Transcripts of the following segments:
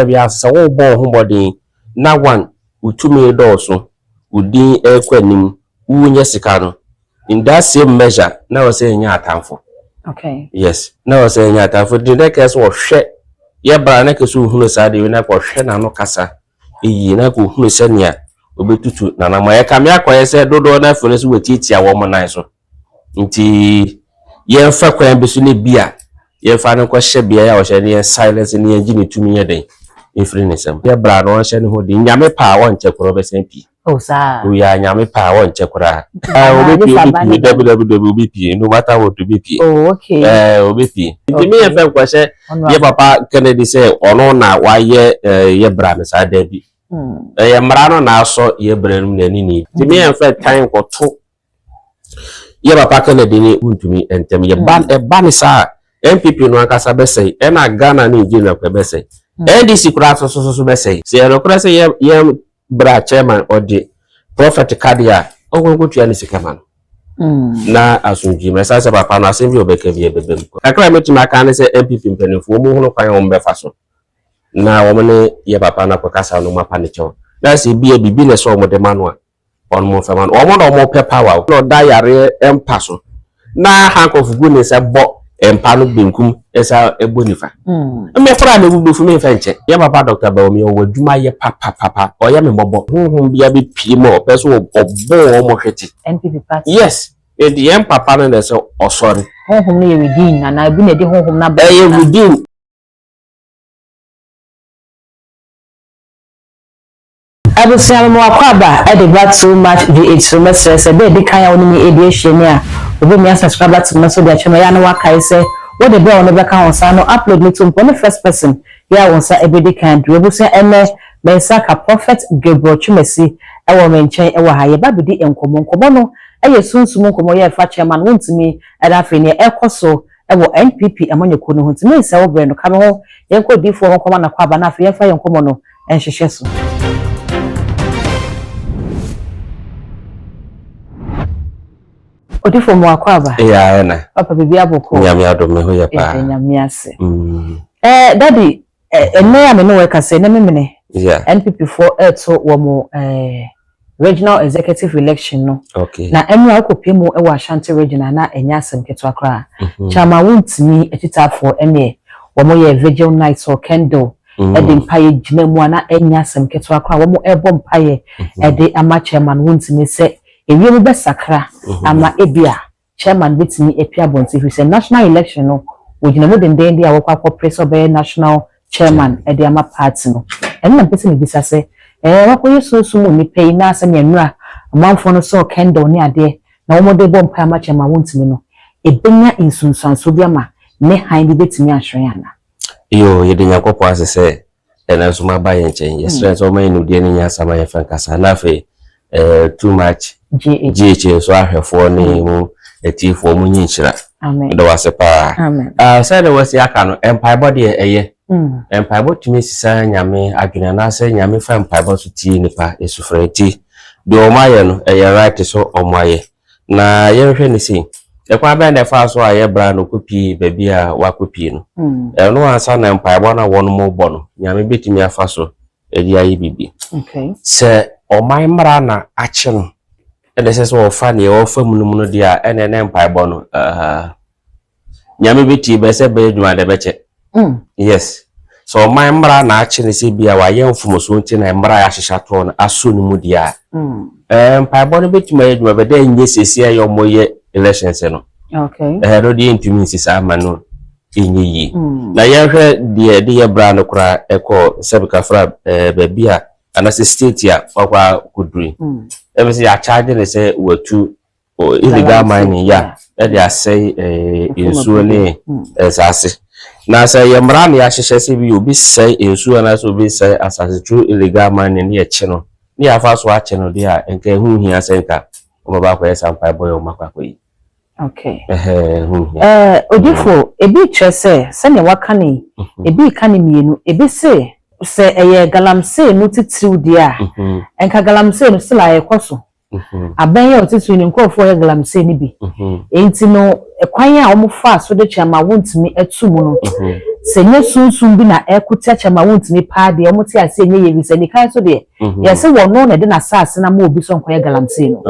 Wiase sɛ worebɔ wo ho mmɔden na one wo tumi dɔɔso, wo din rekɔ anim, wonya sika no, in that same measure na ɛwɔ sɛ yɛnya atamfo. Yes, na ɛwɔ sɛ yɛnya atamfo. Nti na ɛkɛyɛ sɛ wɔhwɛ yɛ bra na ɛkɛ sɛ ohunu saa deɛ na kɔhwɛ n'ano kasa yie na kɔhunu sɛnea obetutu n'anamɔ. Ɛkame akɔyɛ sɛ dodoɔ no afei no sɛ wɔatiatia wɔn nan so. Nti yɛmfa kwan bi so ne bi a yɛmfa no nkɔhyɛ beaeɛ a ɔhyɛ no, yɛn silence ne yɛngye ne tumi yɛ den mfiri ne nsam. Yɛ bra no ɔnhyɛ ne ho den. Nyame pa a ɔnkyɛ koraa ɔbɛsan pie. Oh, saa. Oya Nyame pa a ɔnkyɛ koraa. Ah, obepie, obepie, dabi dabi dabi, obepie, no matter what, obepie. Oh, okay. Eh, obepie. Nti me yɛmfa nkɔhyɛ yɛ papa Kennedy sɛ ɔno na wayɛ yɛ bra no saa, dabi. Ɛyɛ mmara no na asɔ yɛ bra no mu na ɛne ni. Nti me yɛmfa tan nkɔto yɛ papa Kennedy ne wontumi ntɛm. Yɛ ba ɛba ne saa a, NPP no ankasa bɛsɛe, ɛna Ghana ne Nigeria kɔ bɛsɛe. NDC koraa so so so bɛsɛe. Sɛ yɛ nokorɛ sɛ yɛ yɛn bra chairman ɔde prophet kade a, ɔnkɔnkɔtua ne sika ma no. Na asomdwee mu ɛsan sɛ papa no asɛm bi a ɔbɛka bi ɛbɛba mu. Kakra a mɛtumi aka ne sɛ NPP mpanimfoɔ wɔn hunu kwan a wɔn bɛfa so na wɔn ne yɛ papa no akɔkasa no wɔn apa ne kyɛw. Na sɛ ebi yɛ biribi na ɛsɛ wɔn de ma no a, wɔn mo mfa ma no. Wɔn na wɔn pɛ power na ɔda yareɛ mpa so na handcuff gu ne nsa bɔ mpa no benkum ɛsa ɛbɔ nifa. Mmɛ koraa na ebu befu mi nfa nkyɛ. Yɛ papa Dr. Bawumia ɔwɔ adwuma yɛ papapapa, ɔyɛ me mmɔbɔ. Honhom bia bɛpie mu a ɔpɛ so ɔbɔ wɔn hwete. NPP party. Yes, nti yɛn papa no na ɛsɛ ɔsɔre. Honhom no yɛ within anaa ebi na ɛde honhom no aba? Ɛyɛ within. Abusua no wakɔ aba ɛde ba Too Much VH so. Mɛsrɛ sɛ bɛɛ di kan a wɔne me edi ahyia ni a, obɛmia subscribe button no so de akyerɛ me ɛyɛ a na wakae sɛ wode bell no bɛka ho saa no upload no to mpo ne first person yɛ a wɔn nsa ɛbɛdi kan duro. Abusua, ɛnɛ me nsa ka Prophet Gabriel Twumasi ɛwɔ me nkyɛn ɛwɔ ha. Yɛba bɛdi nkɔmmɔ. Nkɔmmɔ no ɛyɛ sunsum nkɔmmɔ yɛ ɛfa chairman wontumi ɛna afei nea ɛkɔ so ɛwɔ NPP amanyɔkuo no ho. Nti mensɛ wo berɛ no ka me ho, yɛnkɔ odiifoɔ ho nkɔmmɔ nakɔ aba na afei yɛmfa yɛn nkɔmmɔ no ɛnhyehyɛ so. Odiifoɔ mu, akɔ aba. Ɛyɛ ayɛ na. Papa, biribi abɔkɔ? Nyame adom, me ho yɛ paa. Yɛda Nyame ase. Daddy, ɛnnɛ a me ne wo ɛkasa, ɛnɛ memene NPP foɔ ɛɛto wɔn regional executive election no. Na ɛno a wokɔpie mu ɛwɔ Ashanti Region a, na ɛnyɛ asɛm ketewa koraa. Chairman wontumi akyitaafoɔ ɛneɛ wɔn yɛ vigil night or candle ɛde mpaeɛ gyina mu a, na ɛnyɛ asɛm ketewa koraa. Wɔn ɛrebɔ mpaeɛ ɛde ama chairman wontumi sɛ ewiem bɛsakra ama ebia chairman bɛtumi apia abɔnten, firi sɛ national election no wɔgyina mu dendenden a wɔkɔ akɔpere sɛ ɔbɛyɛ national chairman ɛde ama party no. Ɛno na mpɛ sɛ mebisa sɛ wakɔyɛ sunsum mu nipa yi na asɛm yɛ nnura amanfoɔ no sɛ candle ne adeɛ na wɔn de bɔ mpaeɛ ama chairman wontumi no, ebenya nsunsuansoɔ bi ama ne han bi bɛtumi ahyerɛn ana? Yo, yɛde Nyankopɔn ase sɛ ɛnɛ nso maba yɛn nkyɛn. Yɛsrɛ sɛ ɔma yɛn nimdeɛ ne nyansa ma yɛmfa nkasa. Na afei Too Much GH. GH nso ahwɛfoɔ ne mu atiefoɔ mu nyi nhyira. Amen. Meda wo ase paa. Amen. Ah, sɛdeɛ wɔasi aka no, mpaebɔ deɛ ɛyɛ. Mpaebɔ tumi sisa Nyame adwene anaasɛ Nyame fa mpaebɔ so tie nipa esufrɛ, nti deɛ ɔmo ayɛ no ɛyɛ right so ɔmo ayɛ. Na yɛnhwɛ ne sei, ɛkwan bɛn na ɛfa so a yɛbra no kɔpie baabi a wakɔpie no? Ɛno ansa na mpaebɔ no a wɔn bɔ no, Nyame bɛtumi afa so ɛde ayɛ biribi. Sɛ ɔman mmara na akye no ɛna ɛsɛ sɛ wɔfa nea wɔfa mu no mu no deɛ a, ɛna ɛnɛ mpaebɔ no Nyame bɛtie bɛ sɛ bɛyɛ adwuma de bɛkyɛ. Yes, sɛ ɔman mmara na akye no sɛ bi a wayɛ mfomsoɔ nti na mmara a yɛahyehyɛ atoɔ no asɔ no mu deɛ a, mpaebɔ no bɛtumi ayɛ adwuma bɛdɛ nyɛ siesie a ɛyɛ ɔmo elections no. Ɛhɛ no deɛ ntumi nsi saa ama no ɛnyɛ yie. Na yɛhwɛ deɛ ɛde yɛ bra no koraa ɛkɔ sɛbikafra baabi a anaasɛ state a wakɔ akɔduru yi. Ɛfɛ sɛ yɛakyagye ne sɛ watu illegal mining ya ɛde asɛe nsuo ne asase. Na sɛ yɛ mmara na yɛahyehyɛ sɛ bi obi sɛe nsuo anaasɛ obi sɛe asase through illegal mining ne yɛkye no ne yɛafa so akye no deɛ a, nka ɛho hia sɛ nka wɔbɛba akɔyɛ saa mpaebɔ yɛ wɔn akɔ akɔyi. Ɛhɛ ho hia. Odifo, ebi kyerɛ sɛ sɛnea waka ne ebi ka ne mmienu, ebi se sɛ ɛyɛ galamsey no titiriw deɛ a, nka galamsey no still a ɛkɔ so. Abɛn yɛ ɔte so yi ne nkurɔfoɔ yɛ galamsey no bi. Enti no kwan a wɔfaa so de Chairman Wontumi to mu no, sɛ nyɛ sunsum bi na ɛko tia Chairman Wontumi paa deɛ, wɔte aseɛ nyɛ yie efisɛ nikan so deɛ, yɛse wɔno na ɛde n'asaase no ama obi sɛ ɔnkɔyɛ galamsey no.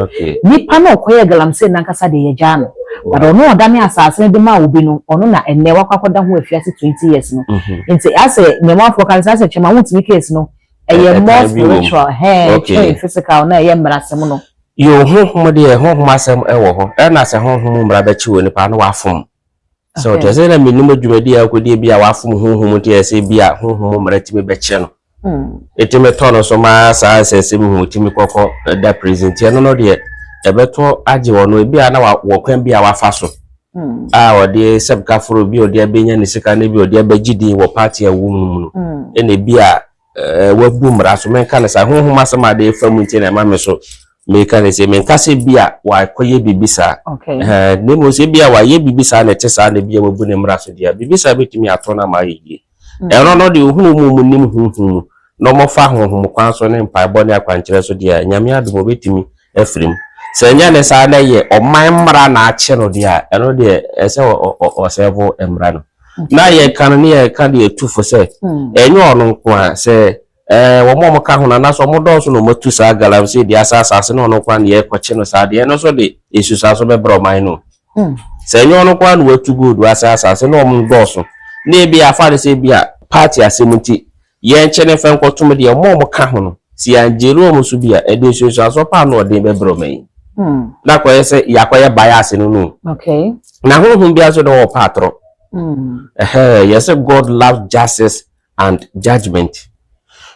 Nipa no a ɔkɔyɛɛ galamsey no ankasa deɛ yɛgyaa no. But ɔno a ɔdane asaase no de maa obi no, ɔno na ɛnnɛ wakɔ akɔda ho afiase 20 years no. Nti asɛ nea ɔmanfoɔ ka no sɛ asɛ Chairman Wontumi case no, ɛyɛ more spiritual hɛn kyɛn physical na ɛyɛ mmarasɛm no. Yoo, honhom deɛ, honhom asɛm wɔ hɔ, ɛna sɛ honhom mmara bɛkye wɔ nipa no wafom. Sɛ ɔte sɛ na menim adwumadi a akɔdi bi a wafom honhom nti ɛsɛ bi a honhom mmara tumi bɛkye no. Ɛtumi tɔ no so ma saa nsɛnsɛm hu tumi kɔkɔ da prison nti ɛno no deɛ ɛbɛtɔ agye wɔ no ebi a na wɔ kwan bi a wafa so a ɔde sɛbka foro bi a ɔde abɛnya ne sika no bi a ɔde abɛgye din wɔ party a ɛwɔ mu no ɛna ebi a wabu mmara so. Menka no saa, honhom asɛm a de fa mu nti na ɛma me so meka no sɛ menka sɛ bi a wakɔyɛ biribi saa, na mmom sɛ bi a wayɛ biribi saa na ɛte saa na bi a wabu ne mmara so deɛ, biribi saa bɛtumi atɔ no ama ayɛ yie. Ɛno no deɛ, ohunu mu mu nim honhom mu na ɔmɔfa honhom kwan so ne mpaebɔ ne akwankyerɛ so deɛ, Nyame adom obɛtumi afiri mu. Sɛ ɛnyɛ ne saa na yɛ ɔman mmara na akye no deɛ a, ɛno deɛ ɛsɛ ɔsɛɛfo mmara no. Na yɛka no ne yɛka deɛ ɛtu fo sɛ ɛnyɛ ɔno nko a, sɛ wɔn a wɔka ho no anaasɛ wɔn dɔɔso na wɔatu saa galamsey deɛ asa asase na ɔno nko a na yɛkɔkye no saa deɛ, ɛno nso de nsusuanso bɛbrɛ ɔman no. Sɛ ɛnyɛ ɔno nko a na watu gold asa asase na wɔn dɔɔso na ebi afa no sɛ ebi a party asɛm nti yɛnkyɛ ne fɛn kɔtom deɛ, wɔn a wɔka ho no, si yɛangyere wɔn so bi a, ɛde nsusuanso paa na ɔden bɛbrɛ ɔman yi na akɔyɛ sɛ yɛakɔyɛ bias no. Na honhom bi nso de wɔ paatorɔ ɛhɛ yɛsɛ God loves justice and judgment.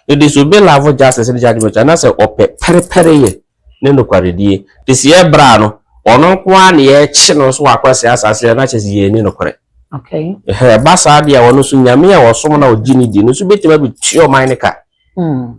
Ɛde sɛ obi love justice and judgment anaasɛ ɔpɛ pɛrepɛre yɛ ne nokwaredie te sɛ yɛ bra no, ɔno nko ara na yɛkye no nso wakɔsɛ asase na kyerɛ sɛ yɛni nokorɛ. Ɛhɛ ɛba saa deɛ, ɔno nso Nyame a ɔsom na ɔgye ne di no nso bɛtumi abɛtua ɔman ne ka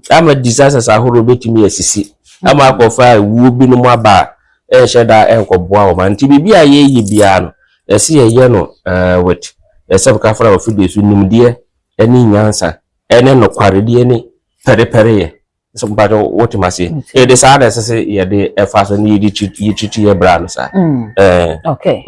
ama disasters ahorow bɛtumi asisi ama akɔfa ewuo binom aba a ɛnhyɛ da ɛnkɔboa ɔman. Nti biribi a yɛyɛ biara no, ɛsɛ yɛyɛ no with ɛsɛ kafra wɔ fidie so nimdeɛ ɛne nyansa ɛne nokwaredie ne pɛrepɛreyɛ so. Mpatsɔ, wote ma se yɛde saa na ɛsɛ sɛ yɛde ɛfa so ne yɛde yɛtutu yɛ bra no saa. Okay,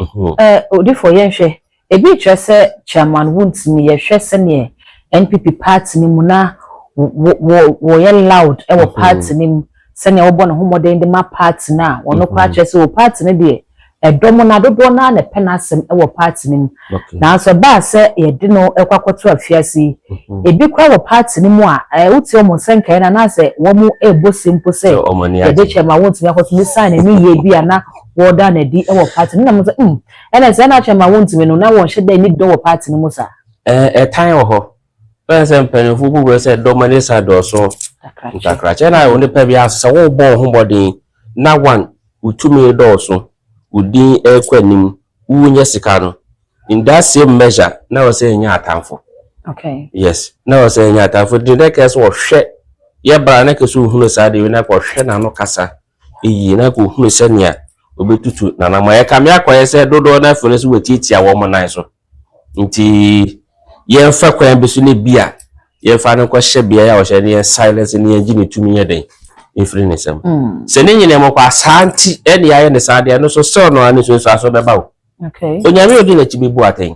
odifo, yɛnhwɛ ebi kyerɛ sɛ Chairman Wontumi, yɛhwɛ sɛneɛ NPP party no mu na wɔyɛ loud ɛwɔ party no mu, sɛnea wɔbɔ ne ho mmɔden de ma party no a, wɔn koraa kyerɛ sɛ wɔ party no deɛ, ɛdɔm no adodoɔ naa na ɛpɛ n'asɛm ɛwɔ party no mu. Nanso ɛbaa sɛ yɛde no ɛkɔ akɔto afiase yi, ebi koraa wɔ party no mu a wotie wɔn nsɛnkae no anaasɛ wɔn ɛrebɔ se mpo sɛ yɛde Chairman Wontumi akɔto ne sign ne yie bi a na wɔda n'adi ɛwɔ party no, na mo sɛ ɛna sɛ ɛna Chairman Wontumi no na wɔn hyɛ dɛ ni dɔ wɔ party no mu saa. Ɛtan wɔ hɔ bɛn sɛ mpanyinfo gugu sɛ dɔm ani sa dɔɔso ntakrakyɛ na wɔn nipa bi ase sɛ wɔrebɔ wɔn ho mmɔden na one wotumi dɔɔso, wo din ɛrekɔ anim, wonyɛ sika no, in that same measure na wɔ sɛ ɛnyɛ atamfo. Yes, na wɔ sɛ ɛnyɛ atamfo de ne kɛ sɛ wɔhwɛ yɛ bra na kɛ sɛ ohunu saa deɛ na kɔ hwɛ n'ano kasa eyi na kɔ ohunu sɛnea obetutu nanam a yɛka me akɔyɛ sɛ dodoɔ no afei no sɛ wɔtiatia wɔn nan so. Nti yɛmfa kwan bi so ne bi a yɛmfa no nkɔhyɛ beaeɛ a wɔhyɛ ne yɛn silence ne yɛn gye ne tumi yɛ den mfiri ne nsam. Sɛ ne nyinaa mu kɔ asaa nti ɛne yɛayɛ ne saa deɛ no so sɛ ɔno ara ne nsuansuaso bɛba o. Onyame odi n'akyi bɛbu atɛn.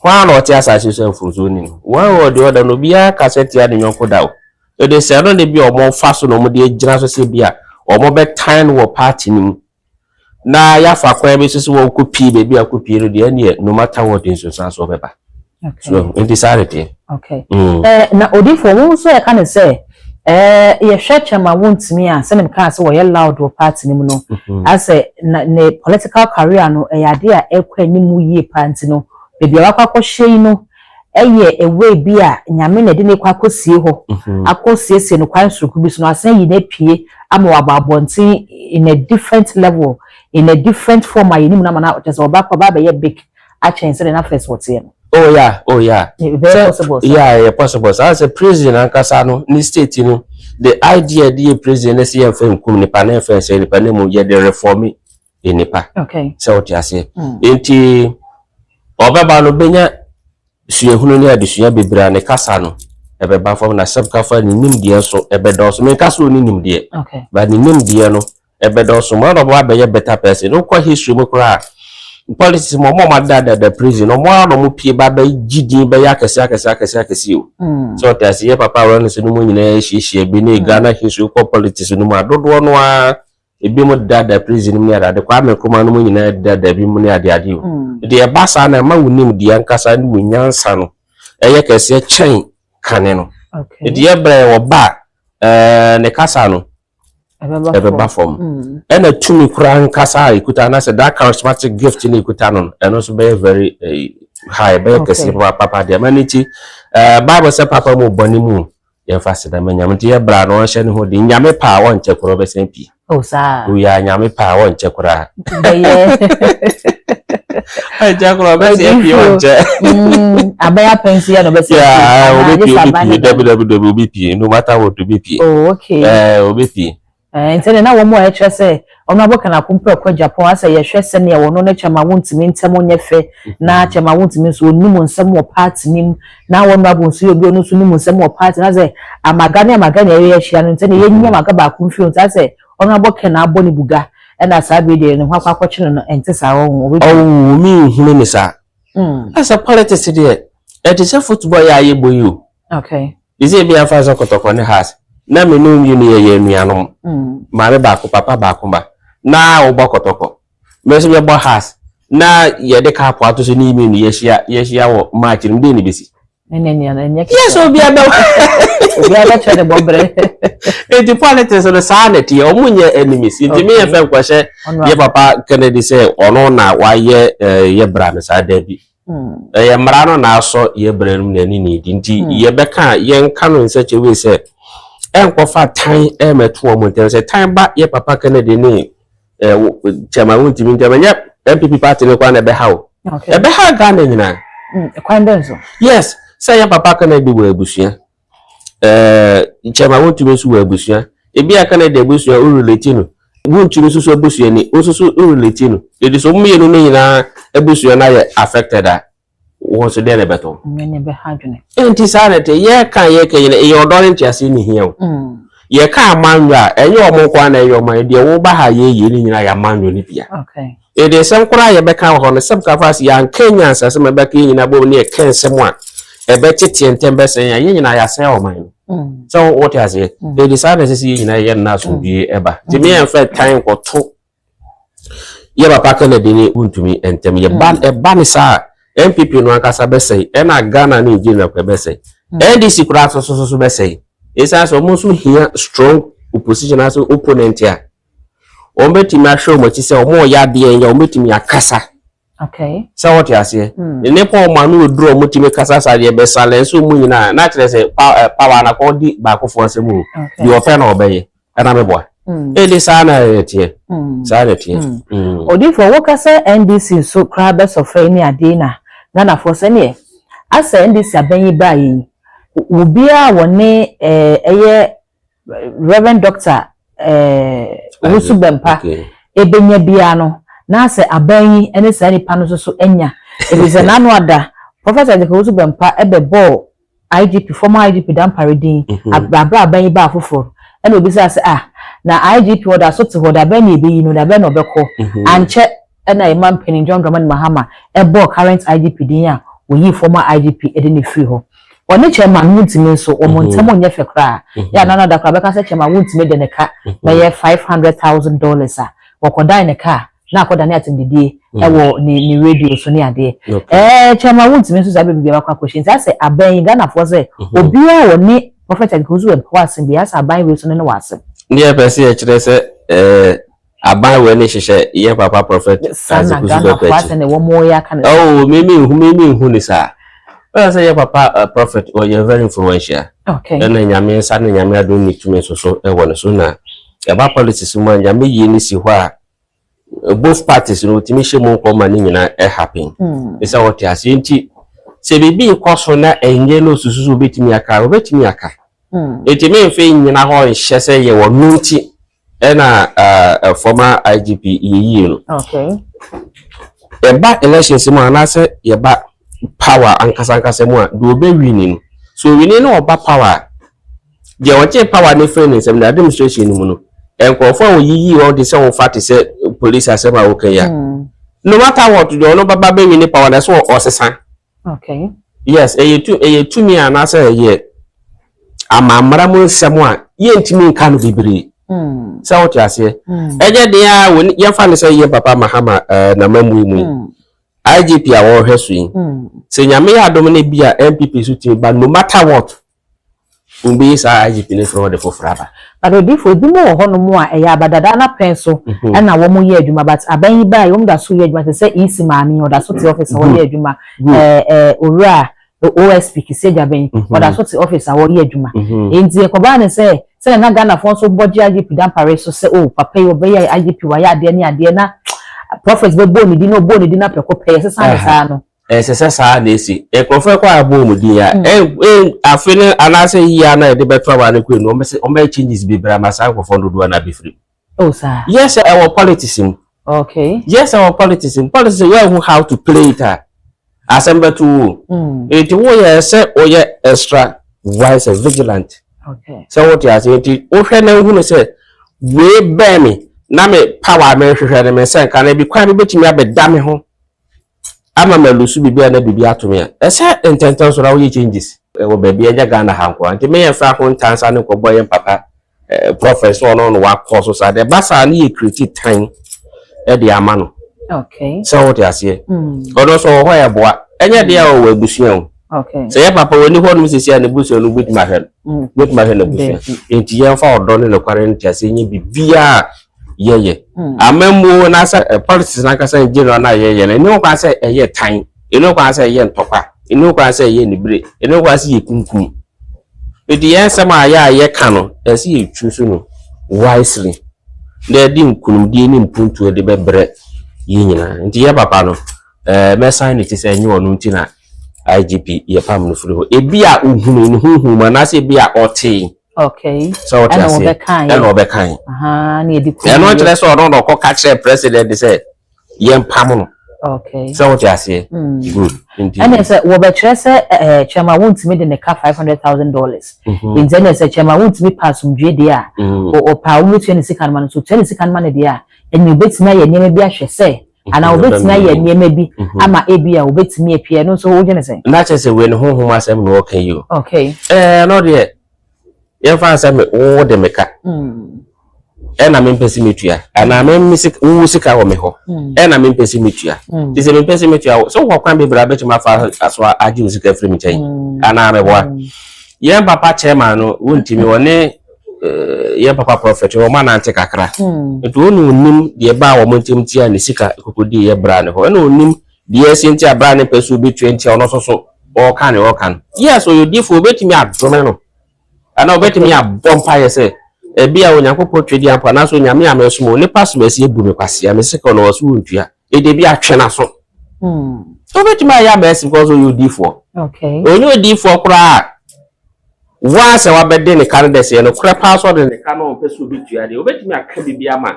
Hwan na ɔte asase so mfomsoɔ ni no? One or the other no, obiara kasa tia ne yɔnko da o. Ɛde sɛ ɛno de bi a ɔmo fa so na ɔmo de agyina so sɛ bi a ɔmo bɛtan no wɔ party no mu na yɛafa kwan bi so sɛ wɔnkɔ pie baabi a kɔ pie no deɛ, ɛneɛ no matter what, nsunsuansoɔ bɛba so. Nti saa de teɛ. Okay. Na odifo, wɔn nso yɛka ne sɛ yɛhwɛ Chairman Wontumi a, sɛnea mekaa sɛ wɔyɛ loud wɔ party no mu no, asɛ na ne political career no ɛyɛ ade a ɛkɔ anim yie paa. Nti no baabi a wakɔ akɔhyɛ yi no ɛyɛ ewei bi a Nyame na ɛde ne kɔ akɔsie hɔ, akɔsiesie no kwan soronko bi so no, asan yi n'apue ama wabɔ abɔnten in a different level, in a different form a yɛnim no ama na kyerɛ sɛ ɔba kɔ ɔba abɛyɛ big akyɛn sɛdeɛ na first wɔteɛ no. Oh yeah. Very possible. Yeah, yeah, possible. Saa sɛ prison ankasa no ne state no, the idea de yɛ prison ne sɛ yɛmfa nkum nipa na yɛmfa nsɛ nipa ne mu yɛde reform nipa. Sɛ wote aseɛ, nti ɔbɛba no bɛnya suahunu ne adesua bebree a ne kasa no ɛbɛba fam na sɛm kafa ne nimdeɛ nso ɛbɛdɔɔso. Menka sɛ ɔne nimdeɛ, but ne nimdeɛ no Ɛbɛdɔɔso ma na ɔbɛba abɛyɛ better person. Wokɔ history mu koraa, politics mu, ɔmo a ɔmo adadada prison, ɔmo ara na ɔmo pie ba bɛgye din, bɛyɛ akɛse akɛse akɛse akɛse o. Sɛ ɔte ase, yɛ papa awura no sɛ no mu nyinaa ahyiahyia bi ne Ghana history. Kɔ politics no mu a, dodoɔ no ara ebi mu dada prison mu ne adeade. Kwame Nkrumah no mu nyinaa dada bi mu ne adeade o. Nti ɛba saa na ɛma wo nim deɛ ankasa ne wo nyansa no ɛyɛ kɛseɛ kyɛn kane no. Nti yɛbrɛ wɔ ba a, ne kasa no ɛbɛba fam, ɛna tumi koraa nkasa a ekuta anaasɛ that charismatic gift ne ekuta no, ɛno nso bɛyɛ very high, bɛyɛ kɛseɛ papa deɛ. Ma ne ti Bible sɛ papa mu, bɔne mu, yɛmfa seda ma Nyame. Nti yɛbra no, ɔnhyɛ ne ho de. Nyame pa a, wɔnkyɛ koraa ɔbɛsɛn pii. Oh, saa. Oyɛ Nyame pa a, wɔnkyɛ koraa. Bɛyɛ. Ɔnkyɛ koraa ɔbɛsɛn pii, ɔnkyɛ. Abɛyɛ apɛnsi yɛ na ɔbɛsɛn pii. Yeah, obi pii, obi pii, dabi dabi dabi, obi pii, no matter what, obi pii. Oh, okay. Obi pii. Nti na wɔn a ɛkyerɛ sɛ ɔno abɔka na akompɛ kɔ Japan asɛ yɛhwɛ sɛnea wɔn no Chairman Wontumi ntɛm nyɛ fɛ, na Chairman Wontumi nso onim nsɛm wɔ party nim, na wɔn abo nso yɛ obi ɔno nso nim nsɛm wɔ party, na sɛ amaga ne amaga na ɛyɛ ahyia no, nti na yɛnyi amaga baako mfiri, nti asɛ ɔno abɔka na abɔ ne buga, ɛna saa bere deɛ ne ho akɔ akɔkyere no, ɛnte saa wɔn ho. Ɔwɔ mi nhunu ne saa. Asɛ politics deɛ, ɛte sɛ football yɛ a yɛbɔ yi o. Sɛ ebi afa sɛ Kɔtɔkɔ ne Hearts na me ne mmienu yɛ nuanom, maame baako, papa baako ba, na wobɔ Kɔtɔkɔ, mɛ nso yɛbɔ Hearts, na yɛde cup ato so ne mmienu yɛhyia wɔ match no mu, deɛ ne bɛsi? Yes, obi abɛ Obi abɛkyerɛ ne bɔbrɛ. Nti politics no, saa na ɛteɛ. Ɔmo nyɛ enemies, nti mi yɛ fɛ nkɔhyɛ yɛ papa Kennedy sɛ ɔno na wayɛ yɛ bra no saa. Daabi, ɛyɛ mmara no na asɔ yɛ bra no mu na ɛne ne di. Nti yɛbɛka, yɛnka no nsɛkyɛ wei sɛ ɛnkɔfa tan ɛmɛto wɔn ntɛm sɛ tan ba yɛ papa Kennedy ne Chairman Wontumi ntɛm, ɛnyɛ NPP party no kwan na ɛbɛha o, ɛbɛha Ghana nyinaa. Kwan bɛn so? Yes, sɛ yɛ papa Kennedy wɔ abusua, Chairman Wontumi nso wɔ abusua. Ebi a Kennedy abusua o relate no, Wontumi nso so abusua ni o nso so o relate no. Edi so mmienu no nyinaa abusua no ayɛ affected a, wɔn nso deɛ na ɛbɛtɔ. Nyɛ bɛha adwene. Nti saa na ɛte. Yɛka nyina, ɛyɛ ɔdɔ ne ntease ne hia o. Yɛka amanyɔ a, ɛnyɛ ɔmo nko ara na ɛyɛ ɔmo. Deɛ wɔba ha yɛyɛ ne nyinaa yɛ amanyɔ ne bia. Ɛde nsɛm koraa yɛbɛka wɔ hɔ no, sɛm ka fa se yɛanka nyansa sɛm a ɛbɛka yɛn nyinaa bom ne yɛka nsɛm a ɛbɛtete ntɛm bɛsɛn a, yɛn nyinaa yɛasɛe ɔman no. Sɛ wote aseɛ, ɛde saa na ɛsɛ sɛ yɛn nyinaa yɛyɛ no na asomdwie ɛba. Nti me yɛmfa tan nkɔto yɛ papa Kennedy ne Wontumi ntɛm. Yɛba, ɛba ne saa a, NPP no ankasa bɛsɛe, ɛna Ghana ne Nigeria kɔ ɛbɛsɛe, NDC koraa so so so bɛsɛe, ɛsiane sɛ ɔmo nso hia strong opposition ase opponent a wɔn bɛtumi ahwɛ wɔn akyi sɛ wɔn ɔyɛ adeɛ nyɛ, wɔn bɛtumi akasa. Sɛ wɔte aseɛ, nnipa wɔn ano oduro, wɔn tumi kasa saa deɛ bɛsale nso mu nyinaa na kyerɛ sɛ power na kɔ di baakofoɔ nsɛm o. Deɛ ɔpɛ na ɔbɛyɛ, ɛna meboa ɛdi. Saa na ɛteɛ, saa na ɛteɛ. Odiifoɔ, woka sɛ NDC nso koraa bɛsɔfɛ ne adeɛ, na Ghanafoɔ sɛneɛ asɛ NDC abɛn yi baa yi, obiara a wɔne ɛyɛ Reverend Doctor Owusu Bɛmpa ebenya biara no, na sɛ aban yi ne saa nipa no nso so anya ebi sɛ n'ano ada. Prophet Isaac Owusu Bɛmpa ɛbɛbɔɔ IGP, former IGP Dampare din abere aban yi baa foforɔ, ɛna obisa sɛ, ah, na IGP ɔda so te hɔ, da bɛn na ebeyi no, da bɛn na ɔbɛkɔ? Ankyɛ ɛna ɛma mpanyin John Dramani Mahama ɛbɔɔ current IGP din a oyi former IGP ɛde ne firi hɔ. Ɔne Chairman Wontumi nso, wɔn ntɛm nyɛ fɛ koraa. Yɛ anana da koraa bɛka sɛ Chairman Wontumi de ne ka bɛyɛ $500,000 a wɔkɔdan ne kaa na akɔda ne atɛmdidie ɛwɔ ne radio so ne adeɛ. Chairman Wontumi nso saa baabi bi akɔ akɔhyɛ. Nti asɛ aban yi, Ghanafoɔ sɛ obiara wɔ ne Prophet Owusu wɔ asɛm bi asɛ aban wei so ne wɔ asɛm. Ne yɛpɛ sɛ yɛkyerɛ sɛ aban wei ne hyehyɛ yɛ papa Prophet Isaac Owusu Bɛmpa akyi. Asɛ ne wɔn yɛ aka ne. Oh, mímí nhu ne saa. Ɔyɛ sɛ yɛ papa Prophet ɔyɛ very influential. Ɛna Nyame nsa ne Nyame adom ne tumi nso so ɛwɔ ne so, na ɛba politics mu a, Nyame yie ne si hɔ a, both parties no otumi hyɛ mu nkɔ ma ne nyinaa ɛhappen. Ɛsɛ wɔte aseɛ. Nti sɛ biribi kɔ so na ɛnyɛ no, osusu so obetumi aka, obetumi aka. Nti memfe nyina hɔ nhyɛ sɛ yɛwɔ no nti ɛna former IGP yɛyie no. Ɛba elections mu anaasɛ yɛba power ankasa ankasa mu a, deɛ ɔbɛwin no so owin no, ɔba power a, deɛ ɔgye power ne firi ne nsɛm na administration no mu no, Nkurɔfoɔ a wɔyiyi wɔn te sɛ wɔfa te sɛ police asɛm a wɔka yi a, no matter what, deɛ ɔno bɛba bɛwi ne power na ɛsɛ ɔsesa. Yes, ɛyɛ tumi anaasɛ ɛyɛ amammara mu nsɛm a yɛntumi nka no bebree. Sɛ wote aseɛ, ɛnyɛ deɛ a wɔni yɛmfa no sɛ yɛ papa Mahama n'amammuo mu yi, IGP a wɔrehwɛ so yi, sɛ Nyame yɛ adom no bi a NPP so tumi ba, no matter what, wɔbɛyi saa IGP no firi hɔ de foforɔ aba. But odifo, ebi mu wɔ hɔnom a ɛyɛ abadada n'apɛn so ɛna wɔn yɛ adwuma, but aban yi baa yi, wɔn da so yɛ adwuma, te sɛ EC maame, ɔda so te office a wɔyɛ adwuma, owura OSP Kissi Agyebeng, ɔda so te office a wɔyɛ adwuma. Nti ɛkɔbaa ne sɛ sɛdeɛ na Ghanafoɔ nso bɔ gye IGP Dampare so sɛ, o, papa yi ɔbɛyɛ IGP, wayɛ adeɛ ne adeɛ, na prophet bɛbɔ ne din na ɔbɔ ne din na prɛko pɛ yɛsesa ne saa no. Ɛsɛ sɛ saa na esi. Nkurɔfoɔ ɛkɔ abɔ wɔn din a, ɛ ɛ afe no anaasɛ yie a na yɛde bɛto aba no kɔ enu, wɔn bɛyɛ changes bebree ama saa nkurɔfoɔ dodoɔ na abɛfiri mu. Oh, saa. Yes, ɛwɔ politics mu. Yes, ɛwɔ politics mu. Politics, wɔn how to play it a, asɛm bɛto wo. Eti woyɛ sɛ woyɛ extra wise and vigilant. Sɛ wote ase, nti wohwɛ na wohunu sɛ wei bɛn me na me power a mehwehwɛ no, me nsa nka na bi kwan bi bɛtumi abɛda me ho ama ma lose biribi a na biribi ato me a, ɛsɛ ntɛntɛn so na woyɛ changes. Ɛwɔ baabi, ɛnyɛ Ghana ha nko a, nti meyɛ mfa ho ntansa ne nkɔbɔ yɛn papa prophet sɛ ɔno no wakɔ so saa deɛ, ba saa ne yɛ create time ɛde ama no. Sɛ wote aseɛ, ɔno nso wɔ hɔ, yɛ boa, ɛnyɛ deɛ a ɔwɔ abusua o. Sɛ yɛ papa wɔ ni hɔ nom sisi a, ne busua no bɛtumi ahwɛ no, bɛtumi ahwɛ n'abusua. Nti yɛmfa ɔdɔ ne nokware no te aseɛ nyɛ biribiaa yɛyɛ. Amammuo n'asɛ politics n'ankasa in general na yɛyɛ no, ɛni ho kwan sɛ ɛyɛ tan, ɛni ho kwan sɛ ɛyɛ ntɔkwa, ɛni ho kwan sɛ ɛyɛ nibire, ɛni ho kwan sɛ yɛ kunkum. Nti yɛn nsɛm a yɛ a yɛka no, ɛsɛ yɛtwu so no wisely na yɛde nkunimdie ne mpuntuo de bɛbrɛ yɛn nyinaa. Nti yɛ papa no, mɛsan ne ti sɛ ɛnyɛ ɔno nti na IGP yɛpam no firi hɔ. Ebi a ohunu ne huhum anaasɛ ebi a ɔtee. Sɛ ɔte ɛna aseɛ, wɔbɛkaeɛ. Ɛna ɔbɛkae. Aha, ne yɛde kɔ. Ɛno kyerɛ sɛ ɔno na ɔkɔ ka kyerɛ president sɛ yɛmpam no. Sɛ wote aseɛ. Good, nti ɛna sɛ wɔbɛkyerɛ sɛ chairman Wontumi de ne ka $500,000. Nti ɛna sɛ chairman Wontumi pa asomdwe deɛ a, ɔpa a wɔbɛtua ne sika no ma no, so tua ne sika no ma no deɛ a, ɛnna obɛtumi ayɛ nneɛma bi ahwɛ sɛ anaa obɛtumi ayɛ nneɛma bi ama ebi a obɛtumi apia ɛno nso, wogye ne sɛn? Na kyerɛ sɛ wei ne honhom asɛm na ɔka yi o. No deɛ, yɛmfa sɛ me wo de me ka ɛna mempɛ sɛ metua, anaa me sika, wo sika wɔ me hɔ ɛna mempɛ sɛ metua. Nti sɛ mempɛ sɛ metua wo sɛ wowɔ kwan bebree a bɛtumi afa so agye wo sika afiri me nkyɛn anaa meboa. Yɛn papa chairman no, wontumi wɔne yɛn papa prophet wɔn anante kakra. Nti wɔn na onim deɛ ɛbaa wɔn ntam tia ne sika kokodi yɛ bra ne hɔ, ɛna onim deɛ ɛsi nti a bra ne pɛ so obetua, nti a ɔno nso so ɔɔka ne ɔɔka no. Yes, ɔyɛ odiifo, obetumi adome no anaa obetumi abɔ mpaeɛ sɛ ebi a Onyankopɔn twɛ ampo anaasɛ Onyame a mɛsom o, nipa som asi ebu me kwasia, me sika ɔno ɔso wɔntua, ede bi atwe n'aso. Obetumi ayɛ ama ɛsi because ɔyɛ odiifoɔ. Onye odiifoɔ koraa waa sɛ wabɛde ne ka no dɛ sɛ no korɛ paa so, ɔde ne ka no, ɔmpɛ sɛ obetua deɛ, obetumi aka biribi ama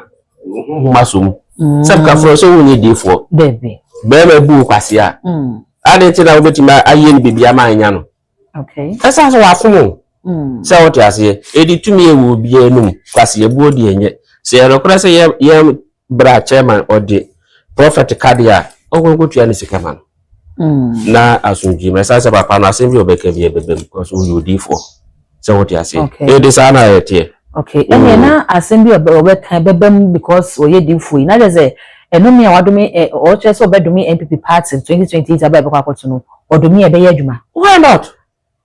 honhom aso mu sɛ kaforɔ sɛ wonyɛ diifoɔ. Dabi. Bɛrima bu wo kwasea a, ade nti na wobɛtumi ayɛ no biribi ama anya no. Ɛsan sɛ wafom o. Sɛ wote aseɛ, ɛdi tumi ɛwɔ obiara anum, kwasea buo deɛ nyɛ sɛ yɛ nokorɛ sɛ yɛ bra chairman ɔde prophet ka deɛ a, ɔnkɔnkɔtua ne sika ma no na asomdwe ma. Ɛsan sɛ papa no, asɛm bi a ɔbɛka bi ɛbɛbɛ mu because woyɛ odiifoɔ. Sɛ wote aseɛ, ɛde saa na yɛteɛ. Okay, ɛnna na asɛm bi a ɔbɛka bɛbɛ mu because ɔyɛ diifoɔ yi, na kyerɛ sɛ ɛnome a wadome ɛ, ɔkyerɛ sɛ ɔbɛdome NPP party 2028 aba a ɛbɛkɔ akɔto no, ɔdome a ɛbɛyɛ adwuma. Why not?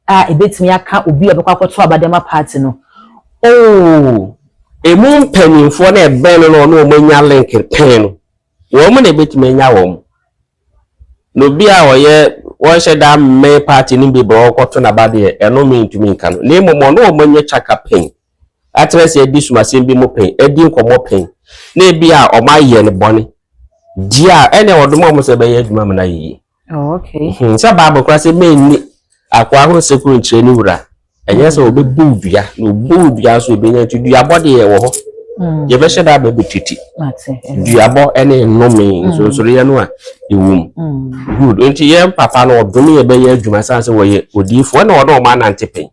A ebetumi aka obi a ɔbɛkɔ akɔto aba dɛm party no. Oh, emu mpanimfoɔ na ɛbɛn no na ɔno wɔn anya link pɛn no, wɔn na ebetumi anya wɔn, na obi a ɔyɛ wɔnhyɛ da mmɛn party no bi bɛ ɔkɔto n'aba deɛ, ɛno mi ntumi nka no, na mmom ɔno wɔn anya twaka pɛn akyerɛ sɛ adi sumasɛm bi mu pɛn, adi nkɔmɔ pɛn, na ebi a wɔn ayɛ no bɔne di a, ɛnna wɔdom wɔn sɛ ɛbɛyɛ adwuma mu na yie. Sɛ Bible koraa sɛ mɛnni akoa ho nsekuru nkyerɛ ne wura, ɛnyɛ sɛ wɔbɛbu wo dua na obu wo dua nso ebɛnya, nti duabɔ deɛ ɛwɔ hɔ. Yɛbɛhyɛ da abɛbɛtiti duabɔ ne nnome nsonsoreɛ no a ɛwɔ mu. Good, nti yɛn papa no ɔdome yɛ bɛyɛ adwuma, san sɛ wɔyɛ odiifoɔ, ɛna ɔne ɔmo anante pɛn,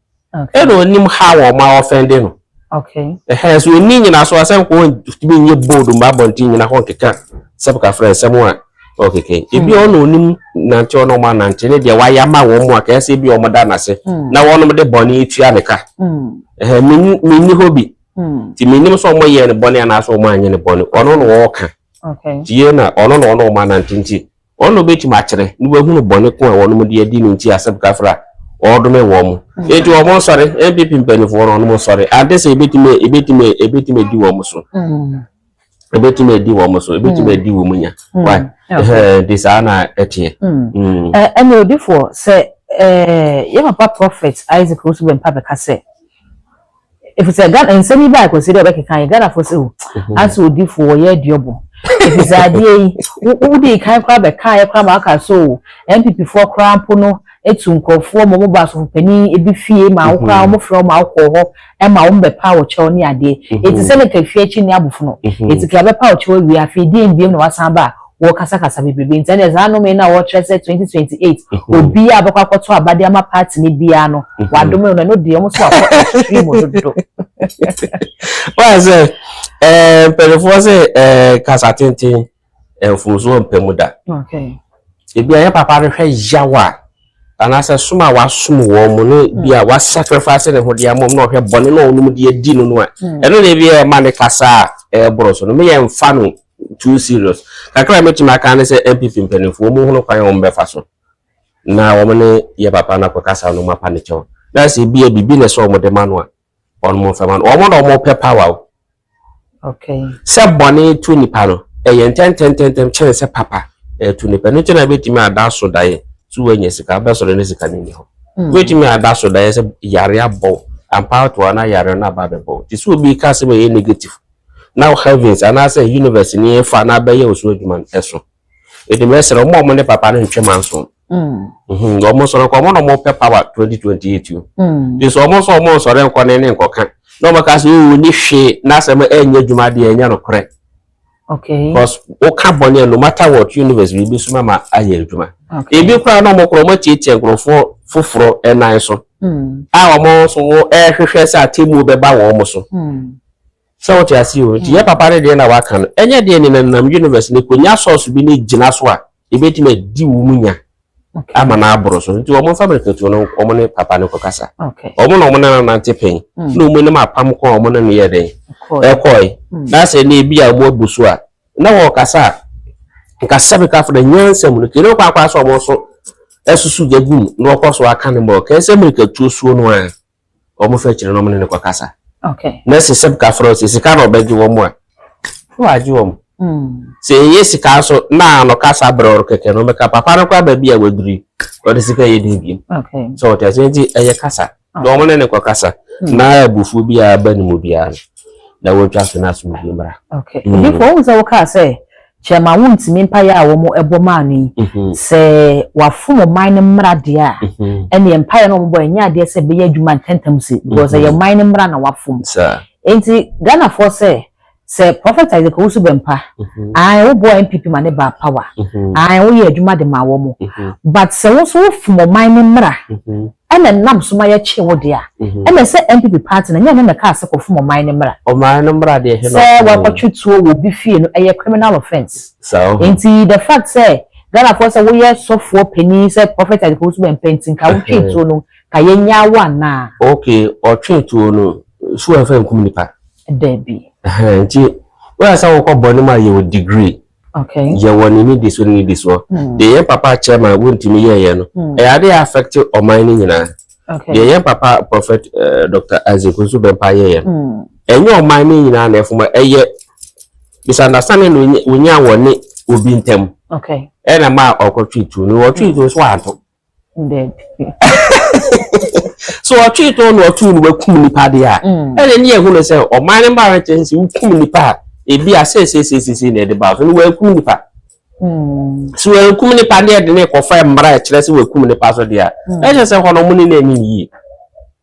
ɛna onim ha wɔ ɔmo a ɔfɛnde no. Okay. Ɛhɛn, so onni nyinasoɔ a sɛ nka ɔntumi nyɛ bold mma abɔnten nyina hɔ nkeka sɛm kafra nsɛm a ɔkeka yi. Ebi ɔno onim nante ɔno ɔmo anante ne deɛ wayɛ ama wɔn mu a kɛyɛ sɛ ebi ɔmo da n'ase na wɔnom de bɔne tua ne ka. Ɛhɛn, menni hɔ bi. Nti mennim sɛ ɔmo yɛɛ no bɔne anaasɛ ɔmo anyɛ no bɔne. Ɔno na ɔɔka. Nti yei na ɔno na ɔne ɔmo anante nti Ɔno na obetumi akyerɛ na wahunu bɔne ko a wɔnom de adi no nti asɛm kafra a ɔredome wɔn. Enti wɔn nsɔre, NPP mpanimfoɔ no wɔnom nsɔre. Ade sɛ ebetumi ebetumi ebetumi adi wɔn so. Ebetumi adi wɔn so, ebetumi adi wɔn nya. Why? Ɛhɛn, nti saa na ɛteɛ. Ɛne odifoɔ sɛ yɛ papa Prophet Isaac Owusu Bempah bɛka sɛ Efisɛ Ghana nsɛm yi baa kɔsi dɛ ɔbɛkeka yɛ Ghanafoɔ sɛ o asɛ odifoɔ wɔyɛ aduɔbɔ efisɛ adeɛ yi wodii kan koraa bɛkaeɛ koraa ma aka sɛ o NPP foɔ koraa mpo no etu nkurɔfoɔ ma wɔn ba asɔfopanin ebi fie ma wo koraa wɔn frɛ wo ma wokɔɔ hɔ ma wɔn bɛpa wo kyɛw ne adeɛ eti sɛ ne ka fie akyi ne abofono eti ka bɛpa wo kyɛw awie afei deɛn biom na wasan ba a wɔrekasakasa bebrebe nti ɛnna saa nnome no a wɔrekyerɛ sɛ 2028 obiara a bɛkɔ akɔto aba de ama party no biara no wadome no, ɛno deɛ wɔn nso wakɔ extreme dodo. Wɔn sɛ ɛɛ mpanimfoɔ sɛ ɛɛ kasa tenten mfomsoɔ mpɛ mu da. Ebi a yɛ papa no hwɛ yaw a anaasɛ som a wasom wɔn mu no bi a wasacrifice ne ho de ama wɔn na ɔhwɛ bɔne na ɔnom de adi no no a ɛno na ebi a ɛma ne kasa a ɛreboro so no meyɛ mfa no too serious. Kakra a mɛtumi aka ne sɛ NPP mpanimfoɔ wɔn hunu kwan a wɔn bɛfa so na wɔn ne yɛ papa no akɔkasa no wɔn apa ne kyɛw na sɛ ebi a biribi na ɛsɛ wɔn de ma no a wɔn mfa ma no. Wɔn na wɔn pɛ power o. Okay. Sɛ bɔne to nipa no ɛyɛ ntɛntɛntɛntɛm kyɛn sɛ papa ɛto nipa no nti na bɛtumi ada so daeɛ so wɔanya sika bɛsɔre ne sika no nni hɔ. Wobɛtumi ada so daeɛ sɛ yare abɔ ampa atoa na yare no aba abɛbɔ nti sɛ obi ka asɛm a ɛyɛ negative na heavens anaasɛ universe ni fa na abɛyɛ wo so adwuma no ɛso. Enti mɛsrɛ wɔn a wɔn ne papa no ntwe manso. Wɔn nsɔre nkɔ, wɔn na wɔn pɛ power 2028 o. Nti sɛ wɔn nso wɔn nsɔre nkɔ ne ne nkɔka na wɔn ka sɛ oo ni hwee n'asɛm ɛnyɛ adwuma deɛ ɛnyɛ nokorɛ. Okay. Because woka bɔne a no matter what universe biribi so ma ayɛ adwuma. Okay. Ebi koraa na wɔn koraa wɔn atiatia nkurɔfoɔ foforɔ ɛnan so. A wɔn nso ɛrehwehwɛ sɛ atemmuo bɛba wɔn so. Sɛ wote aseɛ o, nti yɛ papa no deɛ na waka no, ɛnyɛ deɛ ne nenam universe no kɔnya source bi ne gyina so a, ɛbɛtumi adi wo mu nya ama no aboro so. Nti wɔn mfa mmirikatuo no wɔn ne papa no kɔkasa. Wɔn na wɔn ne no nante pɛn, na wɔn anim apam ko a wɔn ne no yɛ dɛn ɛkɔe. Na sɛ ne ebi a wɔn abu so a, na wɔkasa a, nka sɛbekafo no nyansa mu no, kene kɔ akɔ asɛ wɔn nso asusu gya gu mu na wɔkɔ so aka ne mmɔ, kɛɛ sɛ mmirikatuo suo no a. Wɔn fɛ kyerɛ na wɔn ne no kɔ kasa. Okay. Na sɛ sɛb ka frɛ sɛ sika na ɔbɛgye wɔn a, na wagye wɔn. Sɛ ɛyɛ sika nso na ano kasa brɛ ɔro kɛkɛ no ɔbɛka papa no koraa baabi a waduru yi ɔde sika yɛ den bio. Okay. Sɛ ɔte aseɛ nti ɛyɛ kasa. Na wɔn ne no kɔ kasa. Na abufuo biara ba ne mu biara no na wɔatwa so na asomdwie mmra. Okay. Odifo, wohu sɛ wokaa sɛ Kyerɛ ma wontumi mpaeɛ a wɔbɔ maa no yi. Sɛ wafom ɔman no mmara deɛ a, ɛnneɛ mpaeɛ no a wɔbɔ ɛnyɛ adeɛ sɛ ɛbɛyɛ adwuma ntɛmntɛm se because ɛyɛ ɔman no mmara na wafom. Enti Ghanafoɔ sɛ, sɛ Prophet Isaac Owusu Bɛmpa, ae wobɔɔ NPP ma ne baa power, ae woyɛɛ adwuma de maa wɔn, but sɛ wo nso wofom ɔman no mmara ɛna ɛnam so ma yɛkyee wo deɛ a, ɛna sɛ NPP party no, ɛnyɛ ɛno na ɛkaa sɛ kɔfom ɔman no mmara. Ɔman no mmara deɛ ɛhe na Sɛ ɔfom? wakɔtwe tuo wɔ obi fie no, ɛyɛ criminal offence. Saa ɔho. Nti the fact sɛ Ghanafoɔ sɛ woyɛ sɔfoɔ panin sɛ Prophet Isaac Owusu Bɛmpɛ nti nka wotwee tuo no, nka yɛnyaa wo anaa? Okay, ɔtwee tuo no, so ɛmfa nkum nipa? Dabi. Ɛhɛn, nti woyɛ sɛ wokɔ bɔne mu a yɛwɔ degree. Okay. Yɛwɔ ne nnidisoɔ ne nnidisoɔ. Deɛ yɛn papa chairman wontumi yɛɛyɛ no, ɛyɛ adeɛ a affect ɔman no nyinaa. Okay. Deɛ yɛn papa Prophet uh, Dr. Isaac nso bɛmpa yɛɛyɛ no, ɛnyɛ ɔman no nyinaa na ɛfoma, ɛyɛ misunderstanding na wonya wɔ ne obi ntam. Okay. Ɛna ma ɔkɔtwe tuo no, ɔtwe tuo so anto. So ɔtwee tɔn na ɔtoo no wakum nipa deɛ a, mm. ɛna ne yɛhu no sɛ ɔman no mma rekyɛ sɛ wokum nipa a ebi a seeseeseesei na ɛde ba so no wɔakum nipa. So wɔakum nipa ne ɛde ne kɔfa mmara a ɛkyerɛ sɛ wɔakum nipa so deɛ a, mm. ɛkyerɛ sɛ hɔ no ɔmo ne no anim yie.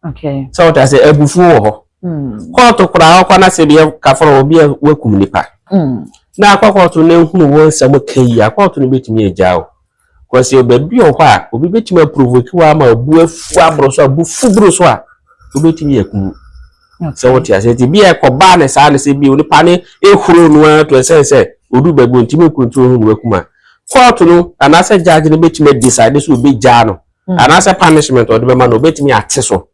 Sɛ wɔte sɛ abufuo wɔ hɔ. Kɔɔto koraa ɔkɔ na sɛ deɛ kafra obi a wakum nipa. Na akɔ kɔɔto na ehunu wɔn nsɛm ka yi a, kɔɔto no betumi agya o. Because yɛwɔ baabi wɔ hɔ a, obi bɛtumi aprovoke wo ama obu afu aboro so a, obu fu boro so a, wobɛtumi akum. Sɛ wote aseɛ, nti bi a ɛkɔbaa ne saa ne sɛ bi onipa ne ehuro no ara to ɛsɛn sɛ odu baabi ontumi ncontrol ho na wakum a, court no anaasɛ judge no bɛtumi decide sɛ obɛgyaa no anaasɛ punishment ɔde bɛma no, obɛtumi ate so.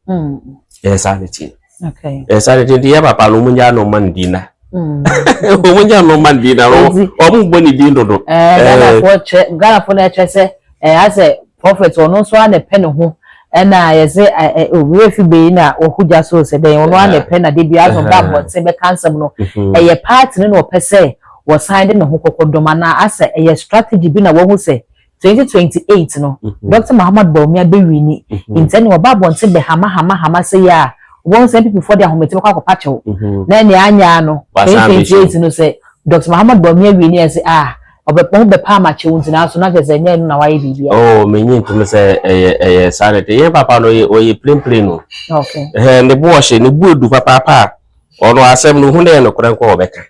Ɛyɛ saa ne tie. Ɛyɛ saa ne tie. Nti yɛ papa no, ɔmo nyaa no ɔma ne din na ɔmo nyaa no ɔma ne din na ɔmo bɔ ne din dodo. Ghanafoɔ kyerɛ, Ghanafoɔ no kyerɛ sɛ asɛ prophet ɔno nso a na ɛpɛ ne ho, ɛna yɛsɛ owurɛ fi beyi na ɔho gya so sɛ dɛn, ɔno a na ɛpɛ na de bi asɔ ba abɔnten bɛka nsɛm no. Ɛyɛ party no na ɔpɛ sɛ wɔsan de ne ho kɔkɔ dɔm, anaa asɛ ɛyɛ strategy bi na wɔho sɛ 2028 no Dr Muhammad Bawumia bɛwin, nti ɛne ɔba abɔnten bɛ hama hama hama sɛ yɛ a wɔn sɛ NPP foɔ de ahomete bɛkɔ akɔpa kyɛw na ɛne anya no 2028 no sɛ Dr Muhammad Bawumia win, yɛ sɛ ah, ɔbɛpɔn ho bɛpa ama kyɛw, nti nanso na kyerɛ sɛ ɛnyɛ no na wayɛ biribi. Oh, menyi ntom sɛ ɛyɛ saa de. Yɛn papa no, ɔyɛ plain plain no. Ɛhɛn, ne bo ɔhyɛ ne bu edu papaapa a ɔno asɛm no hu dɛ yɛ nokorɛ nkɔ ɔbɛka.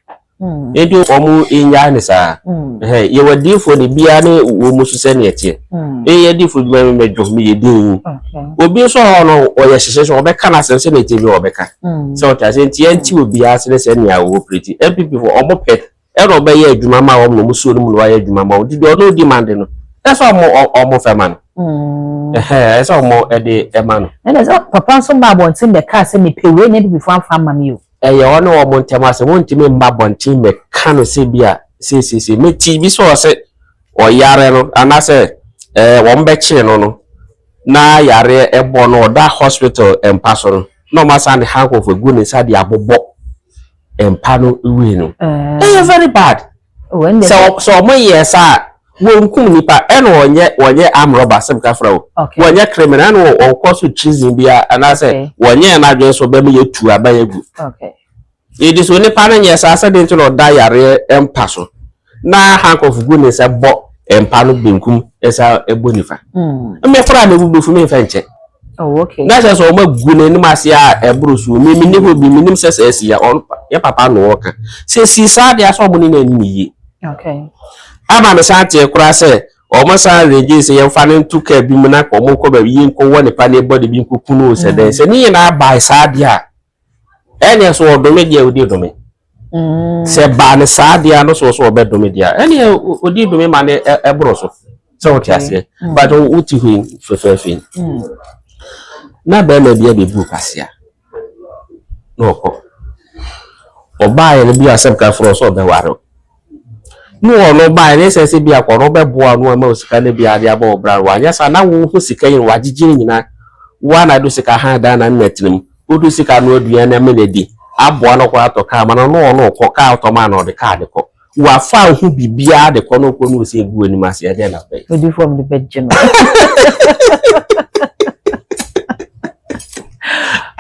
Nti ɔmo nyaa ne saa. Ɛhɛn, yɛwɔ diifoɔ de biara ne wɔ mu so sɛ neɛ teɛ. Ɛyɛ diifoɔ dwuma mi mɛdwo meyɛ din. Obi nso hɔ no ɔyɛ hyehyɛ sɛ ɔbɛka n'asɛm sɛ ne ti bi ɔbɛka. Sɛ ɔte ase, nti yɛnti obiara ase ne sɛ nea ɔwɔ pireti. NPP fo ɔmo pɛ ɛna ɔbɛyɛ adwuma ma wɔn na ɔmo suo no mu na wayɛ adwuma ma wɔn. Nti deɛ ɔno demand no, ɛsɛ ɔmo fɛ ma no. Ɛhɛn, ɛsɛ ɔmo ɛde ɛma no. Ɛna sɛ papa nso ba abɔnten bɛka sɛ mepɛ wei na NPP foɔ amfa ama mi o. Ɛyɛ ɔne wɔn ntɛm asɛm, wɔntumi mma abɔnten mɛka no sɛ bi a seesiesie meti bi sɛ ɔsɛ ɔyare no anaasɛ wɔn bɛkyee no na yareɛ ɛbɔ no, ɔda hospital mpa so no, na ɔmo asan de handcuff egu ne nsa de abobɔ mpa no wie no. Ɛyɛ very bad. Sɛ ɔmo yɛ saa, wɔnkum nipa, ɛna wɔnyɛ armed robber sɛm kafra o, wɔnyɛ criminal, ɛna wɔnkɔ so treason bi a anaasɛ wɔnyɛ n'adwene so bɛma yɛ tu aba yɛ gu. Yɛdi so nipa no nyɛ saa sɛdeɛ nti na ɔda yareɛ mpa so na handcuff gu ne nsa bɔ mpa no benkum ɛsa ɛbɔ nifa. Mmɛfra a mebu befu memfa nkyɛ. Na kyerɛ sɛ ɔmo agu n'anim ase a ɛboro so. Mi ni hɔ bi, mi nim sɛ esi ya ɔno yɛ papa na ɔka sɛ si saa deɛ asɛ ɔmo ne n'anim yie. Ama me san teɛ koraa sɛ ɔmo san regye sɛ yɛmfa ne nto kaa bi mu na ɔmo nkɔ baabi yi nkɔwɔ nipa ne bɔ de bi nkɔku no sɛ dɛn sɛ ne nyinaa baa saa deɛ a, ɛnneɛ so ɔdome deɛ odi dome. Sɛ baa ne saa deɛ no so ɔbɛdome deɛ a, ɛnneɛ odi dome ma ne ɛboro so sɛ wote aseɛ. But wote hɔ yi fɛfɛɛfɛ yi na bɛrima bi abɛbu kwasea na ɔkɔ ɔbaayɛ no bi asɛm ka forɔ sɛ ɔbɛware wo ne ɔno baayɛ ne sɛ bi akɔ ɔno bɛboa no ama wo sika no bi ade abɔ wo bra no, wanyɛ saa na wo ho sika yi no wagyegye no nyinaa woa na ade sika ha dan na nna tena mu, wodu sika no aduane ama no adi aboa no kɔ atɔ kaa ma no na ɔno kɔ kaa tɔ ma na ɔde kaa de kɔ wafa wo ho biribiara de kɔ no kɔ no sɛ egu anim ase, ɛdeɛ na bɛyɛ. Odiifoɔ mi de bɛgye no.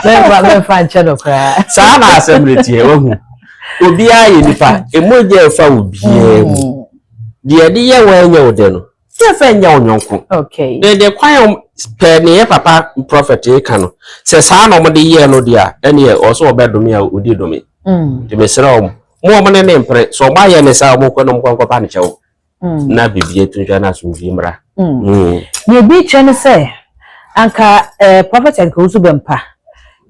Mɛmfa nkyɛ no koraa. Saa na asɛm no teɛ. Wahu obiara yɛ nipa, emogya ɛfa obiara mu. Deɛ ɛde yɛ wɔn ɛnyɛ wo dɛ no, yɛfɛ nyɛ wo nyɔnko. De kwan a pɛ ne yɛ papa prophet yi ka no sɛ saa na ɔmo de yɛɛ no deɛ a, ɛneɛ ɔsɛ ɔbɛdome a odi dome. Nti mesrɛ ɔmo mo ɔmo ne mpere sɛ ɔmo ayɛ ne saa, ɔmo nkɔ na ɔmo nkɔ nkɔpa ne kyɛw na biribi etu ntwa na asomdwie mmra. Nea ebi kyerɛ ne sɛ anka prophet anka Owusu Bɛmpa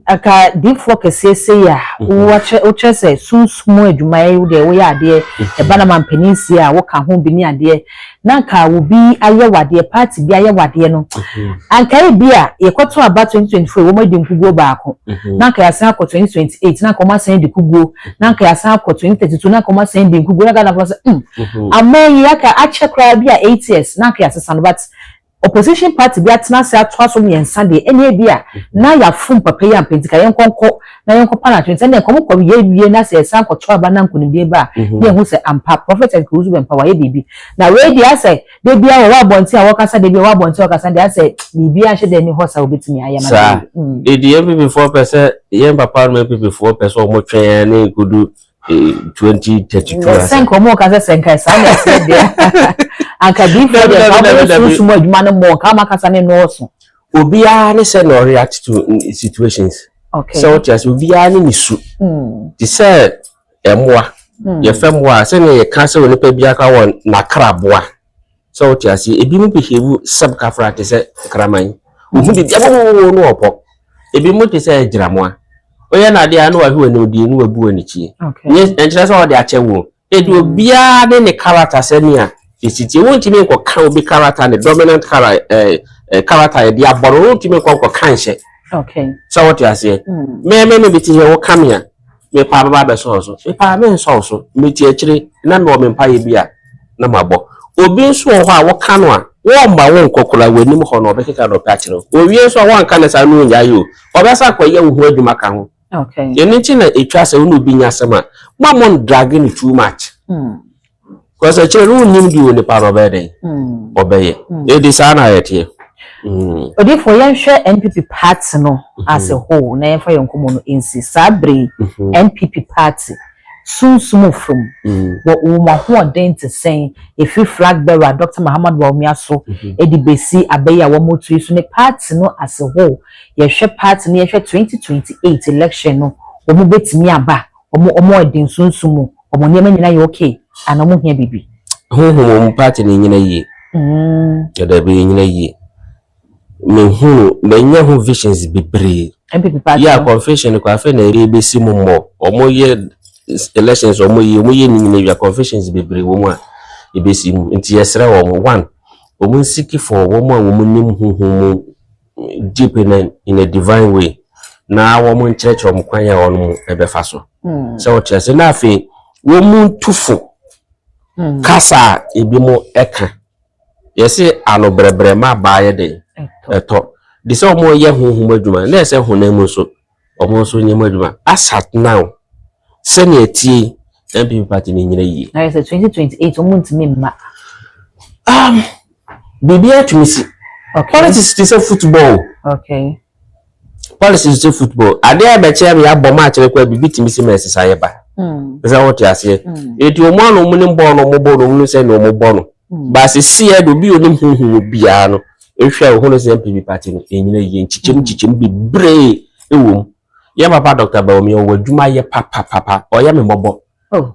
anka diifoɔ kɛseɛ sei a wɔkyerɛ, wokyerɛ sɛ sunsum adwuma yi deɛ woyɛ adeɛ ɛba na mampanin sie a woka ho bi ne adeɛ, na anka obi ayɛ wadeɛ, party bi ayɛ wadeɛ no, anka ebi a yɛkɔto aba 2024 wɔn adi nkuguo baako, na anka yɛasan akɔ 2028 na anka wɔn asan di kuguo, na anka yɛasan akɔ 2032 na anka wɔn asan di nkuguo, na Ghana fo sɛ aman yi aka akyɛ koraa bi a 8 years na anka yɛasesa no. But opposition party bi atena ase atoa so mmiɛnsa deɛ, ɛne ebi a na yɛafom papa yi ampa, nti ka yɛnkɔ nkɔ na yɛnkɔ pa n'atwe nti ɛnna nkɔmɔ kɔ yɛ wie na sɛ yɛsan kɔto aba na nkonimdie ba a, na yɛhu sɛ ampa prophet Owusu Bɛmpa wayɛ biribi. Na wei deɛ, asɛ de bia wɔwɔ abɔnten a wɔkasa, de bia wɔwɔ abɔnten a wɔkasa deɛ, asɛ biribi ahyɛ dɛ ni hɔ sa obetumi ayɛ ma. Saa edi NPP foɔ pɛ sɛ yɛn papa no, NPP foɔ pɛ sɛ ɔmo twɛn yɛn ne nkodu 2032. Sɛ nka ɔmo kasa sɛ nka saa na ɛsɛ deɛ, anka diifoɔ deɛ nka ɔmo yɛ sunsum adwuma no mmɔ nka ɔmo akasa ne nɔɔso. Obiara ne sɛ na ɔreact to situations. Sɛ wote ase, obiara ne ne su te sɛ ɛmmoa yɛfɛ mmoa a, sɛnea yɛka sɛ onipa biara ka wɔ n'akraboa. Sɛ wote ase, ebi mu behave sɛb kafra te sɛ kraman, ohu biribi abobobo no ɔpɔ, ebi mu te sɛ gyinamoa. Woyɛ no adeɛ a na wahwɛ w'anim din na wabu w'ani kyie. Nyɛ ɛnkyerɛ sɛ ɔde akyɛ wo. Enti obiara ne ne character sɛnea ɛsi tie. Wontumi nkɔka obi character ne dominant character ɛɛ character yɛde abɔ no wontumi nkɔ nkɔka nhyɛ. Sɛ wote aseɛ. Me me me bi te sɛ woka me a mepaa bɛba abɛsɔ wo so. Mepaa mensɔ wo so. Mete akyire na mewɔ me mpaeɛ bi a na mabɔ. Obi nso wɔ hɔ a woka no a wɔmma wo nkɔ koraa w'anim hɔ no ɔbɛkeka deɛ ɔpɛ akyerɛ wo. Owie nso a woanka no saa no ɔnnyae o. Ɔbɛsan akɔyɛ wo ho adwuma ka ho. Ɛno nti na ɛtwa sɛ wo ne obi nya asɛm a, mo a mo ndrage no too much. Because akyire no wonnim deɛ onipa no ɔbɛyɛ dɛn ɔbɛyɛ. Ɛdi saa na yɛteɛ. Odiyifoɔ, yɛnhwɛ NPP party no as a whole na yɛmfa yɛn nkɔmmɔ no nsi. Saa bere yi, NPP party sunsum fam wɔ wɔn ahoɔden te sɛn ɛfiri flag bearer Dr. Mahamudu Bawumia so de bɛsi abɛ yi a wɔreto yi so ne party no as a whole. Yɛhwɛ party no, yɛhwɛ 2028 election no, wɔn bɛtumi aba, wɔn ɛde sunsum mu, wɔn nneɛma nyinaa yɛ okay anaa wɔn hia biribi? Honhom mu party no nyina yie. Yɛda bi nyina yie. Mehunu manya ho visions bebree. NPP party Yeah, no. Confession kɔ afei na ɛbɛsi mu mmɔ. Ɔmo yɛ elections ɔmo yɛ ne nyina wia confessions bebree wɔ mu a ɛbɛsi mu. Nti yɛsrɛ wɔn one, wɔn nseek for wɔn a wɔn nim honhom mu deep in a divine way na wɔn nkyerɛkyerɛ wɔn kwan a wɔn ɛbɛfa so. Sɛ wɔkyerɛ sɛ na afei wɔn mu ntu fo kasa a ebi mo ɛka. Yɛsɛ ano brɛbrɛ ma abaa yɛ den ɛtɔ. De sɛ wɔn yɛ honhom adwuma na ɛsɛ honam mu nso wɔn nso nyɛ mu adwuma. As at now, sɛnea tie NPP party no nyina yie. Na yɛ sɛ 2028 wɔn ntumi mma. Biribiara tumi si. Politics te sɛ football. Politics te sɛ football. Adeɛ a bɛkyerɛ me yɛabɔ match no koraa biribi tumi si ma ɛsesa yɛ ba. Sɛ wote aseɛ. Eti wɔn a na wɔn nim bɔɔl no wɔn bɔ no wɔn nim sɛ na wɔn bɔ no. Baasi si yɛ de obi a onim honhom biara no ehwɛ a ohun sɛ NPP party no enyina yie nkyekyɛm nkyekyɛm bebree ɛwɔ mu. Yɛ papa Dr. Bawumia ɔwɔ adwuma yɛ papapapa, ɔyɛ me mmɔbɔ.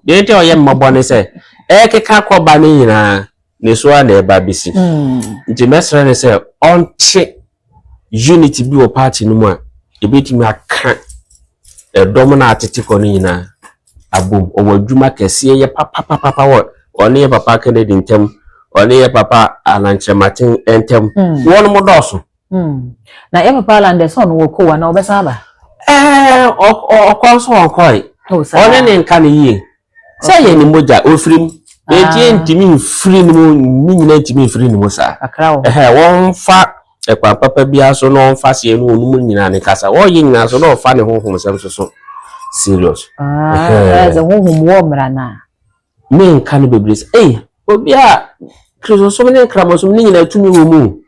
Deɛ nti a ɔyɛ me mmɔbɔ ne sɛ ɛkeka kɔba ne nyinaa ne so a na ɛba bɛsi. Nti mɛsrɛ ne sɛ ɔnte unity bi wɔ party no mu a ebɛtumi aka ɛdɔm no a atete kɔ no nyinaa abom. Ɔwɔ adwuma kɛseɛ yɛ papapapa wɔ ɔne yɛ papa Kennedy ntam, ɔne yɛ papa Alan Kyerematen ntam. Wɔn mo dɔɔso. Na yɛ papa Alan deɛ sɛ ɔno wɔ kowa na ɔbɛsan aba. Ɛɛ, ɔkɔ nso ɔnkɔe. Oh, saa. Ɔne ne nka ne yie sɛ yɛ ne mogya ofiri mu eti ntumi nfiri ne mu ne nyinaa ntumi nfiri ne mu saa. Kakra wɔ hɔ. Ɛhɛ, wɔmfa ɛkwan papa biara so na ɔmfa seɛ no wɔn mu nyinaa ne kasa wɔyɛ nyinaa so na ɔfa ne honhom nsɛm so so serious. Ah, Ɛhɛ. ɛsɛ honhom wɔ mmara na. Menka no bebree sɛ ei obi a Kristosom ne Nkramosom ne nyinaa tumi wɔ mu.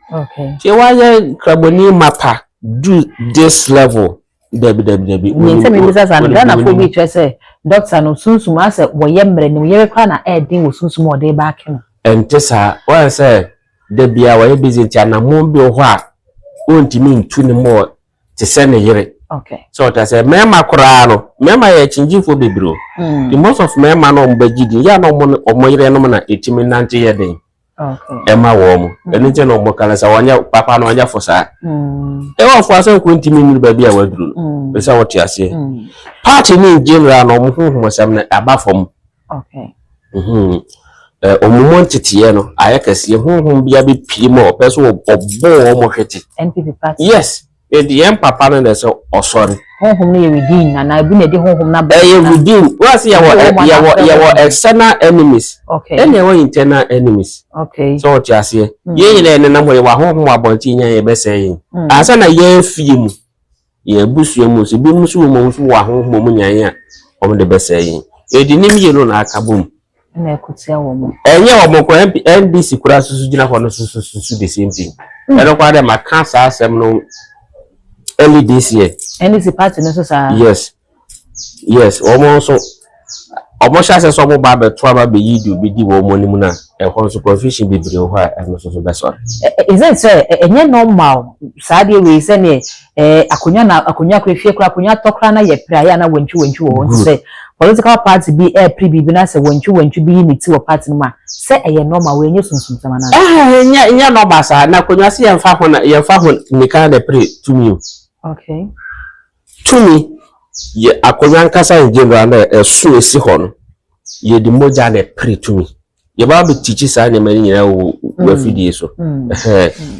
Sɛ woayɛ Nkramoni mapa do this level, dabi dabi dabi. Nea nsɛm mi bisa saa no, Ghanafoɔ bi kyerɛ sɛ doctor no sunsum asɛ wɔyɛ mmerɛ ne yɛrɛ koraa na ɛɛden wɔ sunsum a ɔde baake no. Ɛnte saa. Wɔyɛ sɛ da bia wɔyɛ busy nti anammɔn bi wɔ hɔ a ɔntumi ntu ne mu te sɛ ne yere. Sɛ ɔta sɛ mmarima koraa no, mmarima yɛ akyingyifoɔ bebree o. The most of mmarima no ɔmo bɛgye din yɛ a na ɔmo yerenom na ɛtumi nante yɛ den ɛma wɔn mo. Ɛno nti na ɔmo ka no sɛ wɔnyɛ papa no ɔnyɛ fo saa. Ɛwɔ fo asɛ nko ntumi nnuru baabi a waduru no. Sɛ wɔte aseɛ. Party ne in general na ɔmo honhom asɛm no aba fam. Ɔmo mu nteteɛ no ayɛ kɛseɛ, honhom bia bɛpie mu a ɔpɛ so ɔbɔ wɔn hwete. NPP party. Yes, nti yɛn papa no na ɛsɛ ɔsɔre. Honhom no yɛ within anaa ebi na ɛde honhom no aba? Ɛyɛ within. Wɔn ase yɛwɔ yɛwɔ external enemies ɛna ɛwɔ internal enemies. Sɛ ɔte aseɛ. Yɛn nyinaa yɛn nenam hɔ, yɛwɔ ahohom wɔ abɔnten nyɛ yɛbɛsɛe yɛn. Ansa na yɛn fie mu, yɛn abusua mu nso, ebi nso wɔ mu nso wɔ ahohom mu nyan a wɔn de bɛsɛe yɛn. Edi ne mmienu na aka bom. Ɛna ɛkotia wɔn mo. Ɛnyɛ wɔn kɔ MP, NDC kura soso gyina hɔ no soso soso the same thing. Ɛno koraa dɛ maka saa asɛm no early this year. NDC party no so saa. Yes, wɔn nso wɔn hyɛ ase sɛ wɔn ba abɛto aba abɛyi de obi di wɔn anim na ɛhɔ nso confusion bebree wɔ hɔ a ɛno nso so bɛsɔre. Is it sɛ ɛnyɛ normal saa deɛ wei sɛneɛ akonnwa na akonnwa kora fie kora akonnwa tɔ kora na yɛ pere a yɛ ana wantwi wantwi wɔ hɔ, nti sɛ political party bi ɛɛpere biribi na sɛ wantwi wantwi bi yi ne ti wɔ party no mu a, sɛ ɛyɛ normal wɔ ɛnyɛ sunsumsɛm anaa? Ɛɛ, nyɛ normal saa na akonnwa se yɛmfa ho na yɛmfa ho nika na pere tumi o. Tumi. Yɛ akonnwa ankasa in general na ɛso esi hɔ no, yɛde mogya na ɛpere tumi. Yɛba abɛtikyi saa nneɛma no nyinaa wɔ w'afidie so.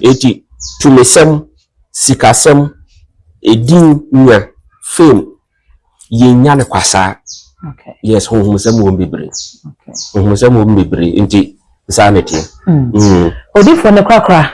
Eti tumisɛm, sikasɛm, edin nya, fame, yɛnya no kwasaa. Yes, honhomsɛm wɔ mu bebree. Honhomsɛm wɔ mu bebree, nti saa na ɛteɛ. Odiifoɔ no korakora,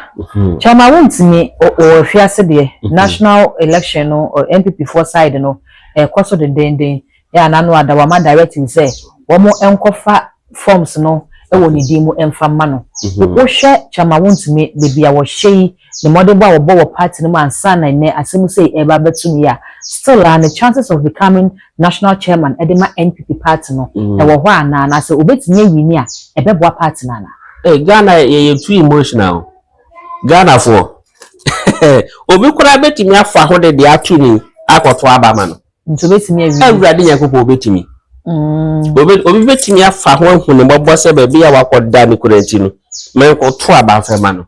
Chairman Wontumi wɔ afiase deɛ, national election no, NPP foɔ side no ɛkɔ so dendenden. Yɛ anano ada wama directive sɛ wɔn nkɔfa forms no wɔ ne din mu mfa mma no. Wohwɛ Chairman Wontumi beebi a wɔhyɛ yi, ne mmɔdenbɔ a wɔbɔ wɔ party no mu ansa na nnɛ asɛm sɛ ɛba abɛto no yi a, still a ne chances of becoming national chairman ɛde ma NPP party no ɛwɔ hɔ anaa, na sɛ obetumi awi ni a, ɛbɛboa party no anaa? Hey, Ghana yɛyɛ too emotional. Ghanafoɔ, obi koraa bɛtumi afa ho de deɛ ato ni akɔto aba ma no. Nti obetumi awi? Awurade Nyankopɔn, obetumi. Obi bɛtumi afa ho ahu ne mmɔbɔ sɛ baabi a wakɔda ne kura nti no, mɛnkɔto aba mfɛma no.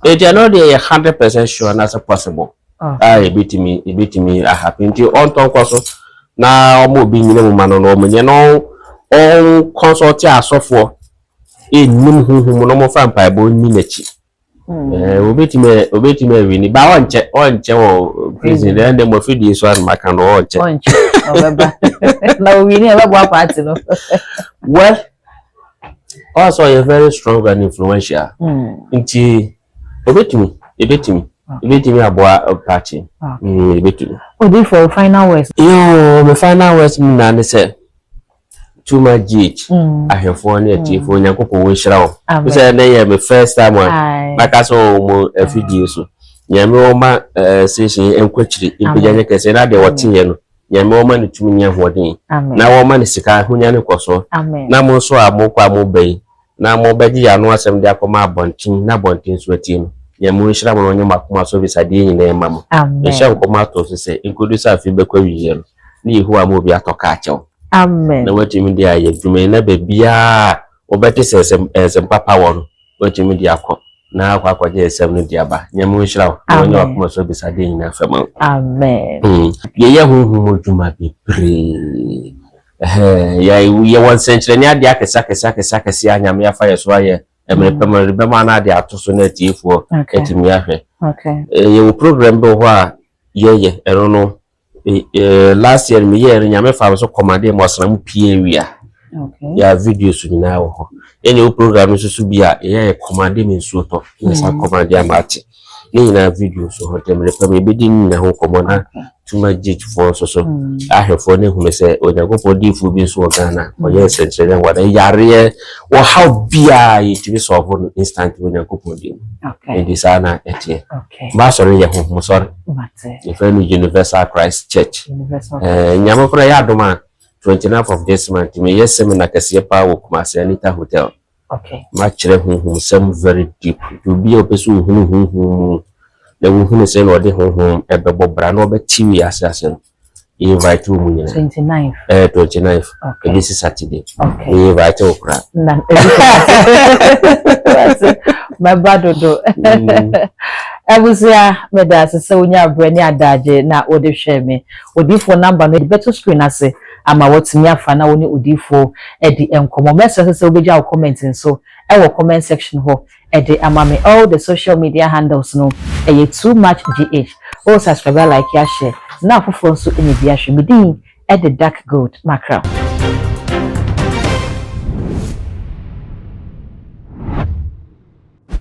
Eti ɛno deɛ yɛ 100% sure na sɛ possible a ebetumi ahappen, nti ɔntɔ nkɔ so na ɔmo obi nyina mu ma no na ɔmo nyɛ na ɔn consult asɔfoɔ enim huhum na ɔmo fa mpaebɔ nni n'akyi. Obetumi awi ni ba, ɔnkyɛ wɔ prison deɛ, ɛnde mo afidie so anum aka no, ɔnkyɛ. Ɔnkyɛ, ɔbɛba na owi ni ɛbɛboa party no? Well, ɔsɔ ɔyɛ very strong and influential, nti ebetumi aboa party, ebetumi. Odi for final words. Yoo, my final words mu na ne sɛ Too Much GH ahwɛfoɔ ne atiefoɔ, Onyankopɔn wɔnhyira wo sɛ ɛnɛ yɛ me first time a maka sɛ wɔ mo afidie so. Nyame wɔma station nkɔ akyiri, mpagya nyɛ kɛseɛ, na deɛ wɔteeɛ no, Nyame wɔma no tumi ne ahoɔden na wɔma no sika ahonya ne nkɔsoɔ, na mo nso a mokɔ a moba yi na mobɛgye yɛ ano asɛm de akɔma abɔnten na abɔnten nso atie no, Nyame wɔnhyira mo na ɔnyɛ mo akoma so bisadeɛ nyinaa ma mo. Ɛhyɛ nkɔmɔ ato so sɛ nkodu sɛ afei bɛkɔ awieɛ no ne Yehowa ma obi atɔ kaa kyɛw na watumi de ayɛ adwuma yi, na baabiaa wɔbɛte sɛ nsɛm papa wɔ no, watumi de akɔ na akɔgye nsɛm no de aba. Nyame nhyira wo na wɔnyɛ wakoma so abisadeɛ nyinaa fam. Amen. Yɛyɛ honhom adwuma bebree. Yɛwɔ nsɛnkyerɛnne adeɛ akɛse akɛse akɛse akɛse a Nyame afa yɛ so ayɛ. Mmerɛ pɛ mmerɛ bɛma no ade ato so na atiefoɔ atumi ahwɛ. Yɛwɔ program bi wɔ hɔ a yɛyɛ ɛno no, last year meyɛɛ no, Nyame fa me so kɔmade ma ɔsram pie awia. Yɛ videos nyinaa wɔ hɔ. Ɛne wo program no nso so bi a yɛyɛ kɔmade me nsuo tɔ na saa kɔmade ama ate ne nyinaa video so hɔ. Nti mmerɛ pɛ yɛbɛdi ne nyinaa ho nkɔmmɔ na Too Much GH foɔ nso so ahwɛfoɔ ne hunu sɛ Onyankopɔn diifoɔ bi nso wɔ Ghana, ɔyɛ nsɛnkyerɛnne wɔ yareɛ wɔhaw biara, yɛtumi solve no instant wɔ Onyankopɔn din mu. Nti saa na ɛteɛ. Maasɔre yɛ honhom sɔre, yɛfrɛ no Universal Christ Church. Nyame koraa yɛ adom a, 29th of this month meyɛ seminar kɛseɛ paa wɔ Kumasi, Anita Hotel. Makyerɛ honhomsɛm very deep, nti obi a ɔpɛ sɛ ohunu honhom mu na wohunu sɛ na ɔde honhom ɛbɛbɔ bra na ɔbɛte wiase ase no, yɛ invite wo mu nyinaa. 29? 29th. Ebi si Saturday. Yɛ invite wo koraa. Na mɛba dodo. Abusua, mɛda ase sɛ wonya abrɛ ne adagye na wode hwɛ me. Odiifoɔ number no de bɛto screen ase ama wɔtumi afa na wo ne odiifoɔ adi nkɔmmɔ. Mɛsrɛ sɛ wobɛgya wo comment nso ɛwɔ comment section hɔ ɛde ama me. All the social media handles no ɛyɛ Too Much GH. O subscribe, like, ahyɛ na afoforɔ nso anya bi ahwɛ. Me din ɛde Dark Gold Mackerel.